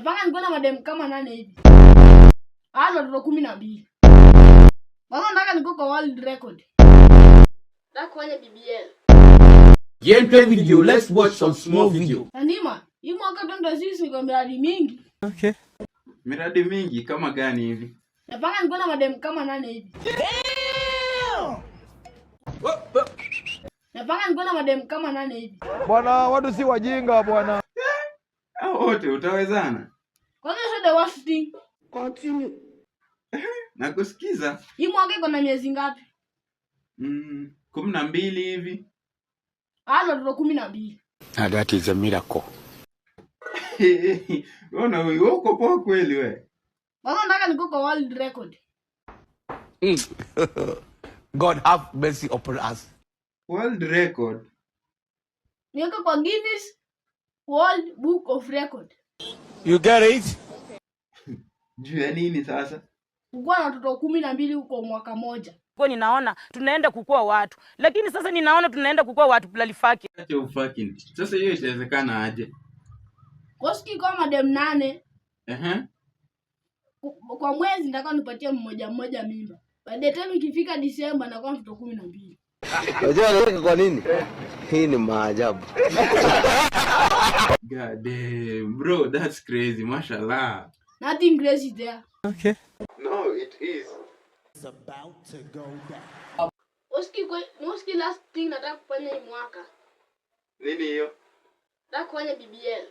Napanga nikuwe na madem kama nane hivi. Hao watoto 12. Kwanza nataka nikuwe kwa world record. Nataka kufanya BBL. Gameplay video, let's watch some small video. Nandima, hii mwaka 2026 niko miradi mingi. Miradi mingi kama gani hivi? Napanga nikuwe na madem kama nane hivi. Napanga nikuwe na madem kama nane hivi. Bwana, watu si wajinga bwana. Hao wote utawezana? Kwanza sio the worst thing. Continue. Nakusikiza. Hii mwaka iko na miezi ngapi? 12 hivi. Hao watoto 12. Now that is a miracle. Ona wewe uko poa kweli we. Kwanza nataka nikuwe kwa world record. God have mercy upon us. World record. Niweke kwa Guinness World Book of Record. You get it? Juu ya nini sasa? Kukuwa na watoto 12 kwa mwaka moja. Kwa ninaona tunaenda kukua watu, lakini sasa ninaona tunaenda kukua watu lalifaki. Acha ufucking. Sasa hiyo itawezekana aje? Koski kwa madem 8 Ehe. kwa mwezi nitakuwa nipatie mmoja mmoja mimba. By the time ikifika Disemba nakuwa mtoto 12. Unajua anacheka kwa nini? Hii ni maajabu. God damn, bro, that's crazy. Mashallah. Nothing crazy there. No, it is. Oski kwa Oski last thing nataka kufanya hii mwaka. Nini hiyo? Nataka kufanya BBL.